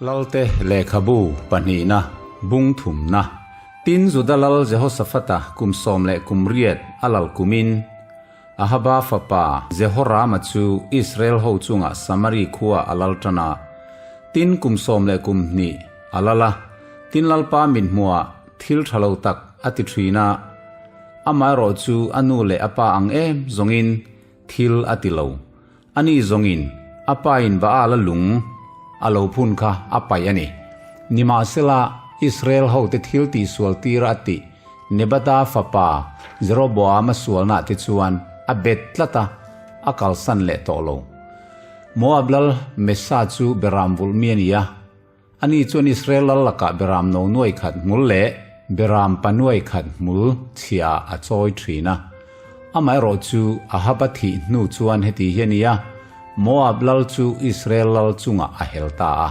Lalte lehkhabu pahnihna bung thumna Tin Juda lal Jehosaphata kum 18 a lal kumin Ahaba fapa Jehorama chu Israel ho chungah Samari khua a lal tan a. Tin kum 12 a lal a, tin Lalpa min hmuah thil tha lo tak a ti thin a. Amaherawh chu a nu leh a pa ang em zawngin thil a ti lo. Ani zawngin a pain Baal-a lung a lo phun kha a paih a ni. Nimahsela, Israel hote thil tihsual tira a tih Nebata fapa Jeroboama sualnah te chuan a bet tlat a, a kalsan leh tawh lo. Moab lal Mesa chu beram vulh mi a ni a. Ani chuan Israel lal lakah beram no nuai khat hmul leh beram pa nuai khat hmul chhia a chawi thin a. Amaherawh chu Ahaba thih hnu chuan heti hi a ni a, Moab lal chu Israel lal chungah a hel ta a.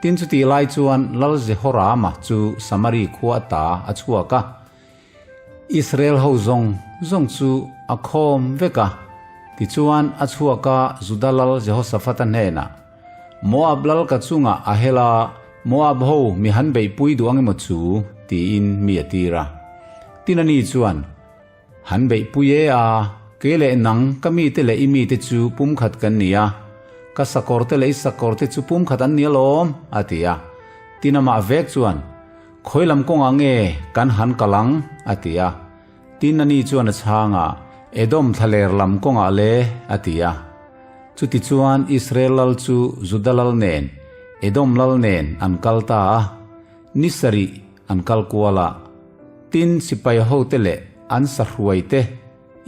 Tin chutih lai chuan Lal Jehorama chu Samari khua ta a chhuak a. Israel ho zawng zawng chu a khawm vek a. Tichuan a chhuak a Juda lal Jehoshaphat-a hnenah, Moab lal ka chungah a hel a, Moab ho mi han beihpui duh ang emaw chu? tiin mi a tir a. Tin ani chuan, Han beihpui e a, kei leh nang ka mite leh i mite chu pumkhat kan ni a, ka sakawrte leh i sakawrte chu pumkhat an ni alawm, a ti a. Tin amah vek chuan, Khawi lam kawngah nge kan han kal ang? a ti a. Tin ani chuan a chhang a, Edom thlaler lam kawngah le, a ti a. Chutichuan Israel lal chu Juda lal nen, Edom lal nen an kal ta a, ni sarih an kal kual a. Tin sipai hote leh an sahruaite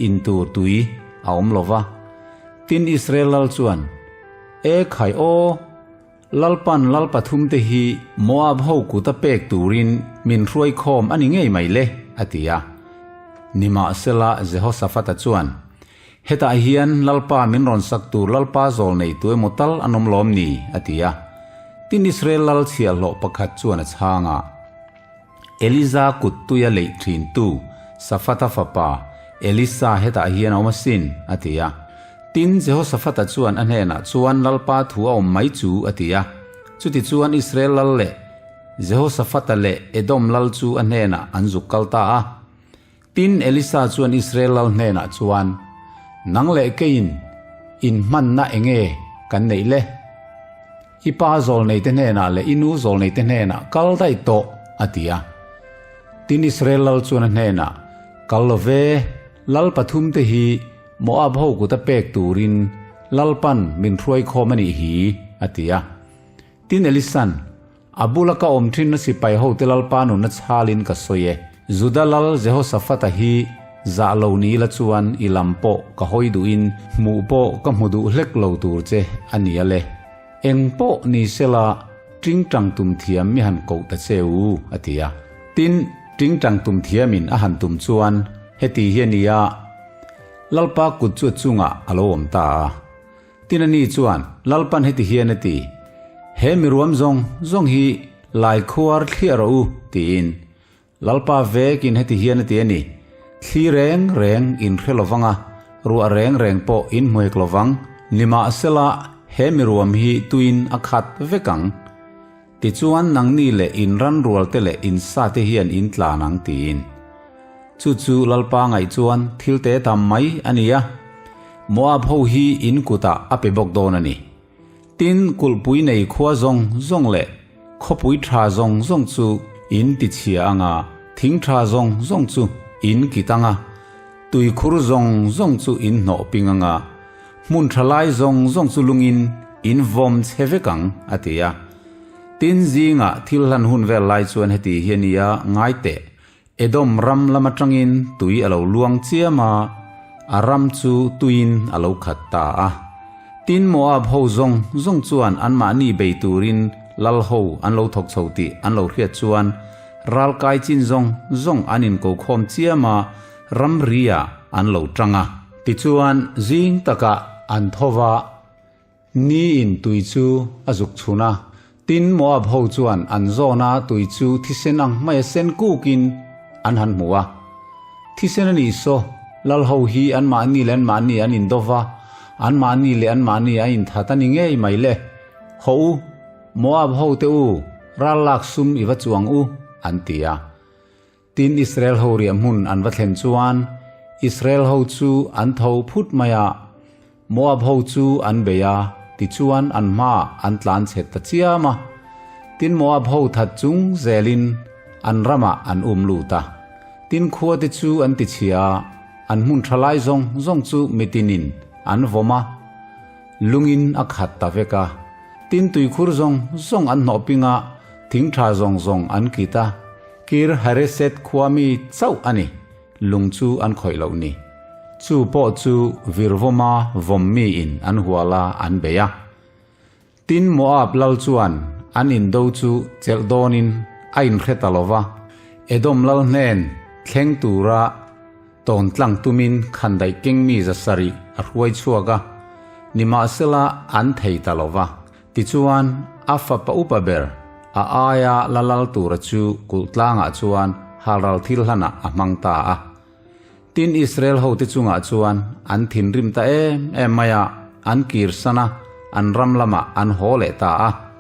in tur tui a awm lo va. Tin Israel lal chuan, E khai aw! Lalpan lal pathumte hi Moab ho kuta pek turin min hruai khawm a ni ngei mai le, a ti a. Nimahsela Jehosaphata chuan, Hetah hian Lalpa min rawn sak tur Lalpa zawl nei tu emaw tal an awm lawm ni? a ti a. Tin Israel lal chhiahhlawh pakhat chuan a chhang a, Eliza kut tuia leih thintu Safata fapa Elisa hetah hian a awm asin, a ti a. Tin, Jehosaphata chuan a hnenah chuan Lalpa thu a awm mai chu, a ti a. Chutichuan Israel lal leh Jehosaphata leh Edom lal chu a hnenah an zuk kal ta a. Tin, Elisa chuan Israel lal hnenah chuan, Nang leh keiin inhmanna eng nge kan neih le? I pa zawlneite hnenah leh i nu zawlneite hnenah kal daih tawh, a ti a. Tin, Israel lal chuan a hnenah, Kal lo ve, lal pathumte hi Moab ho kuta pek turin Lalpan min hruai khawm a nih hi, a ti a. Tin, Elisan, A bula ka awm thin na sipai hote Lalpa nunna chhalin ka sawi e. Juda lal Jehosaphata hi zah lo ni ila chuan i lam pawh ka hawi duhin hmuh pawh ka hmu duh hlek lo tur che a ni a le. Eng pawh ni sela tingtang tum thiam mi han koh ta che u, a ti a. Tin, tingtang tum thiamin a han tum chuan heti hi a ni a, Lalpa kut chu a chungah a lo awm ta a. Tin ani chuan, Lalpan heti hian a ti, He miruam zawng zawng hi lai khuar thliah rawh u, tiin. Lalpa vekin heti hian a ti a ni, Thli reng reng in hre lovang a, ruah reng reng pawh in hmuhek lovang, nimahsela he miruam hi tuin a khat vek ang. Tichuan nangni leh in ranrualte leh in sate hian in tlan ang, tiin. Chu chu Lalpa ngaih chuan thil te tam mai a ni a, Moab ho hi in kutah a pe bawk dawn a ni. Tin, kulhpui nei khua zawng zawng leh khawpui tha zawng zawng chu in tichhia ang a, thing tha zawng zawng chu in kit ang a, tuikhur zawng zawng chu in hnawh ping ang a, hmun tha lai zawng zawng chu lungin in vawm chhe vek ang, a ti a. Tin, zingah thil hlan hun vel lai chuan heti hi a nia ngai teh. Edom ram lam atangin tui a lo luang chiam a, a ram chu tuiin a lo khat ta a. Tin, Moab ho zawng zawng chuan anmahni bei turin lal ho an lo thawk chho tih an lo hriat chuan ralkai chin zawng zawng an inkokhawm chiam a, ramri-ah an lo tang a. Tichuan, zing takah an tho va. Niin tui chu a zuk chhun a, tin Moab ho chuan an zawn a tui chu thisen ang hmaia sen kukin an han hmu a. Thisen a nih saw, lal ho hi anmahni leh anmahni an indo va, anmahni leh anmahni a inthat a ni ngei mai le. Haw u! Moab hote u, ral lak sum i va chuang u, an ti a. Tin, Israel ho riah hmun an va thlen chuan Israel ho chu an tho phut mai a, Moab ho chu an bei a, tichuan an hmaah an tlan chhet ta chiam a. Tin, Moab ho that chung zelin an ramah an um lut a. Tin, khuate chu an tichhia a, an hmun tha lai zawng zawng chu mitinin an vawm a, lungin a khat ta vek a. Tin, tuikhur zawng zawng an hnawh ping a, thing tha zawng zawng an kit a. Kir Hareset khua mi chauh a ni, lung chu an khawih loh ni. Chu pawh chu virvawma vawm miin an hual a, an bei a. Tin, Moab lal chuan an indo chu chelh dawnin a inhre ta lo va, Edom lal hnen thleng tura tawn tlang tumin khandaih keng mi 700 a hruai chhuak a, nimahsela an thei ta lo va. Tichuan, a fapa upa ber, a aia la lal tura chu kulh tlangah chuan halral thil hlanah a hmang ta a. Tin, Israel hote chungah chuan an thinrim ta em em mai a, an kirsan a, an ram lamah an haw leh ta a.